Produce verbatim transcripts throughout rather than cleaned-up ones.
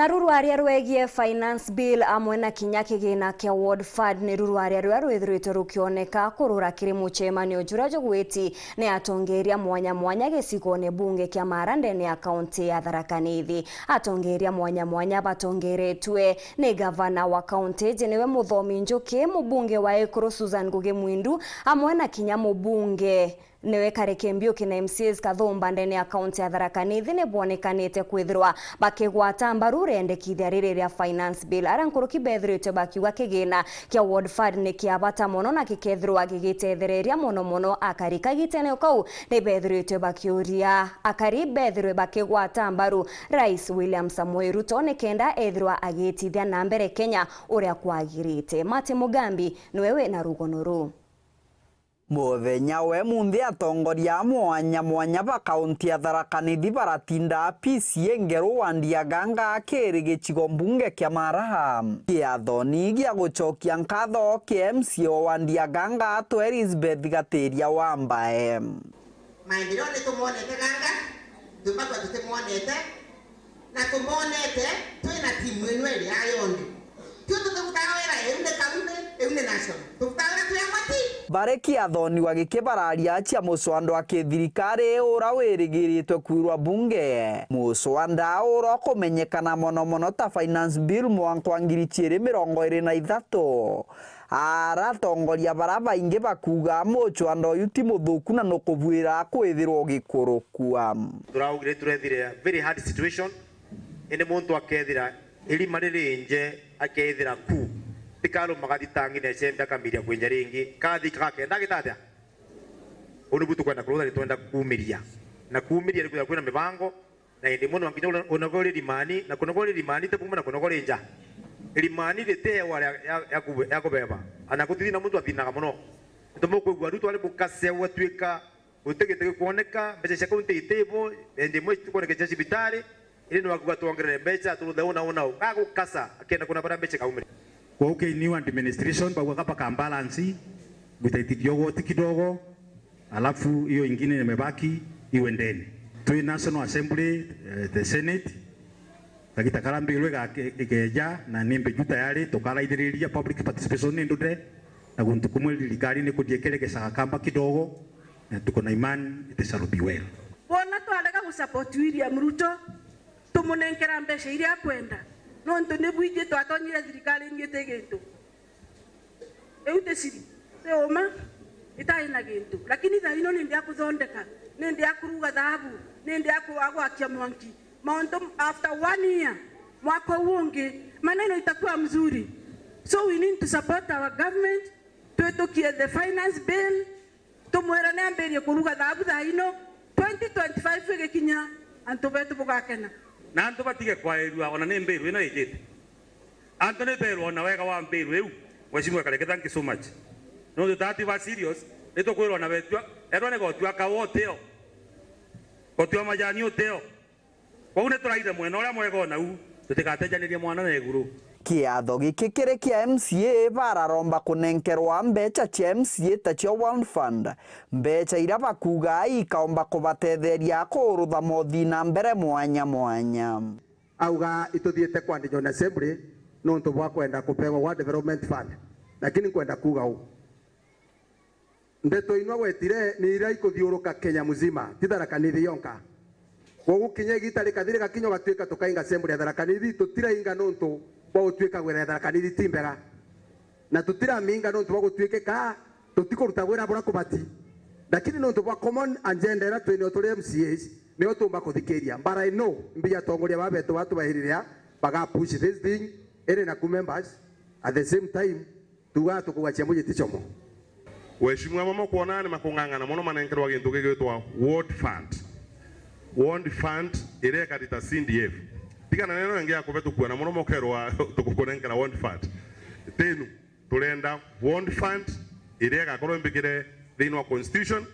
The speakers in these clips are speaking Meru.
Naru rwaria rwegie finance bill amwe na kinya kigina kia ward fund niru rwaria ruria rwithiritwe rukioneka kurura kiri mucemanio juria jugwiti ni atongeria mwanya mwanya gicigone bunge kia Maara ndene ya kaunti ya Tharaka Nithi. Atongeria mwanya mwanya batongeretwe ni gavana wa kaunti iji niwe Muthomi Njuki, mubunge wa Ekuru Susan Ngugi Mwindu, amwe na kinya mubunge niwe Kareke Mbiuki na M C As kathumba ndene ya kaunti ya Tharaka Nithi ni bwonekanite kwithirwa bakigwata mbaru riendekithia riri ria finance bill. Aria nkuruki bethiritwe bakiuga kigina kia ward fund ni kia bata mono na gikethirwa gigitethereria mono mono akari. Kagitene o kau ni bethiritwe bakiuria akari bethirwe bakigwata mbaru Rais William Samoei Ruto nikenda ethirwa agitithia na mbere Kenya uria kwagirite. Martin Mugambi niwe wina rugono ruu. Muthenya wa imunthi, atongoria a mwanya mwanya ba kaunti ya Tharaka Nithi baratinda apisi ingeru wandi ya Ganga kiri gicigo mbunge kia Maara. Kiathoni gia gucokia nkatho kia M C A wa wandi ya Ganga atwe Elizabeth Gatiria Wambae. Maendeleo ni tumwonete Ganga, tubatwa tutimwonete. Na tumonete twina timu ino iri ya yonthe. Tio tutibutaga wira, iu ni kaunti, iu ni national. Tubutaga wira twi amwe ti. Bari kiathoni wa gikibararia cia muswanda wa kithirikari ura wirigiritwe kwirwa bunge. Muswanda ura ukumenyekana mono mono ta Finance Bill mwanka wa ngiri ciiri mirongo iri na ithatu. Ara atongoria bara baingi bakuuga mucwanda uyu ti muthuku na nukubwira kwithirwa ugikurukua. Turaugire turethire a very hard situation, indi muntu akethira irima riri nje, akethira ku, tikaruma gathitangine ecembe akamiria kwinja ringi, kathi gakenda agita atia? Uu nibu tukwenda kurutha, ni twenda kuumiria. Na kuumiria ni kwithirwa kwina mibango, na indi imwe nwanginya unogore rimani, na kunogore rimani ti bumwe na kunogore nja. Rimani riti ewa ya, ya, ya kube-, ya kubeba. Ana kutithina muntu athinaga mono. Nitumu kwigua riu twari bukase gwatuika guti gintu gikwoneka, mbeca cia kaunti itibo, indi imwe itikwoneka cia cibitari, indi nwakua twongerere mbeca, turuthe una una u. Gagukasa, akenda kuna baria mbeca ikaumira. Kwou ki new administration baugaga baka balance, mtaitikia ugoti kidogo, alafu hiyo ingine imebaki iwe ndeni. Twi National Assembly, eh, the Senate, kagita karia mbiru igake-, ikeja, na ni mbiju tayari, tukaraithiriria public participation ni nduthe, na guntu kumwe thirikari ni kuthie kiregecaga kamba kidogo, na tuko na imani it shall be well. Wona twarega gusupport William Ruto, tumunenkera mbeca iria akwenda, nontu ni bwiji twatonyire thirikari ingi ti gintu. Iu ti siri, ti uma, itari na gintu. Lakini thaa ino nindi ya kuthondeka, nindi ya kuruga thahabu, nindi ya ku-, ya gwakia mwanki. Mauntu after one year, mwaka uu ungi, maneno itakuwa mzuri. So we need to support our government, twitukie the finance bill, tumwira ni ambirie kuruga thahabu thaa ino, twenty twenty-five igikinya, antu betu bugakena. Na antu batige kwairua, ona ni mbiru ino ijite. Antu ni berwa ona wega wa mbiru iu. Mheshimiwa Kareke, thank you so much. Nontu tati ba serious, ni tukwirwa na wetua, erwa ni gotua kawa uteo. Gotua majani uteo. Kwou ni turaithe mwena uria mwega ona u, tutigatejanirie mwana na iguru. Kiatho giki kiri kia M C A bararomba kunenkerwa mbeca cia M C A ta cia One Fund, mbeca iria bakuuga ikaomba kubatetheria kurutha mothii na mbere mwanya mwanya. Auga ituthiite kwa Regional Assembly nontu bwa kwenda kupewa wa Development Fund. Lakini nkwenda kuuga uu. Ndeto inwa gwetire ni iria ikuthiuruka Kenya mzima, ti Tharaka Nithi yonka. Kwogu kinya igita rikathi rigakinya ugatuika tukainga Assembly ya Tharaka Nithi, tutirainga nontu bwa gutuika gwira ya Tharaka Nithi ti mbega. Na tutiraminga nontu bwa gutuikika tutikuruta gwira buria kubati. Lakini nontu bwa common agenda iria twinio turi M C As, nio tuumba kuthikiria. But I know mbi atongoria baba betu batubairiria baga push this thing, iri na ku members at the same time tugaa tukugacia mbuji ti chomo. Waheshimiwa mama kwona ni makung'ang'ana mono manenkerwa gintu gigwitwa Ward Fund. Ward Fund iria ikarita C D F. Tigana neno ingi ya kubetukua na muno mokerwa tukukunenkera Ward Fund. Tenu, turenda Ward Fund iria igakorwo imbikire thiini wa constitution,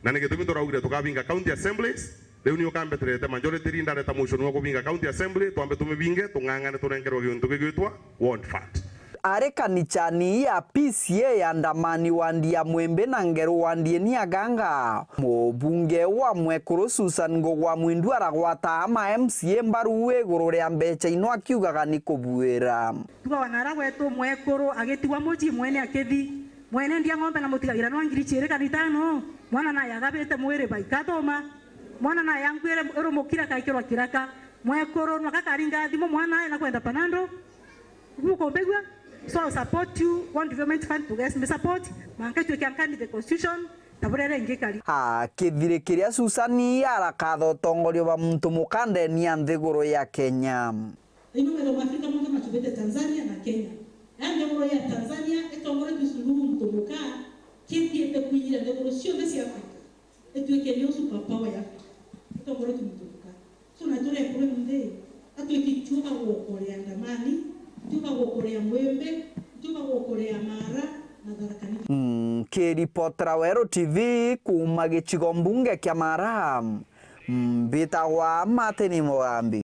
na ni gitumi turaugire tukabinga county assemblies. Riu ni ukambeterete majority leader areta motion wa kubinga county assembly, twambe tumibinge, tung'ang'ane tunenkerwe gintu gigwitwa Ward Fund. ari kanichani ya P C A ya Ndamani wandi ya Mwimbi na Ngeru wandieni ya Ganga, mubunge wa Mwekuru Susan Ngugwa Mwindu aragwata ma M C A mbaru iguru ria mbecha ino akiugaga ni kubuira. Tugawa nara gwetu mwekuru agitigwa mucii mwene akithi. Mwene ndia ng'ombe na mutigagira nwa ngiri ciiri kana itano. Mwana naye agabite mwiri baikathoma. Mwana naye ankwire irumukira kaikirwa kiraka. Mwekuru nwa kakaringa thimu mwana aye na kwenda panando. Bukumbigua? So I support you, one development fund to guess me support, manka tuike ankani the constitution, ta buria ringi kari. Akithirikiria Susani arakatha utongoria bwa muntu muka ndeni ya nthiguru ya Kenya. Ino metho ma Afrika monthe machubite Tanzania na Kenya. Na nthiguru ya Tanzania itongoretwe Suluhu muntu muka, kithiite kuinyira nthiguru cionthe cia Afrika. Ituike niyo super power ya Afrika. Itongoretwe muntu muka. So na turi ekuru nthi, atwiki tuka gukorea Ndamani, tuka gukorea Mwimbi, tuka gukorea Mara na Tharaka Nithi. Nkiripotera Weru T V kuuma gicigo mbunge kia Mara, mbitagwa Martin Mugambi.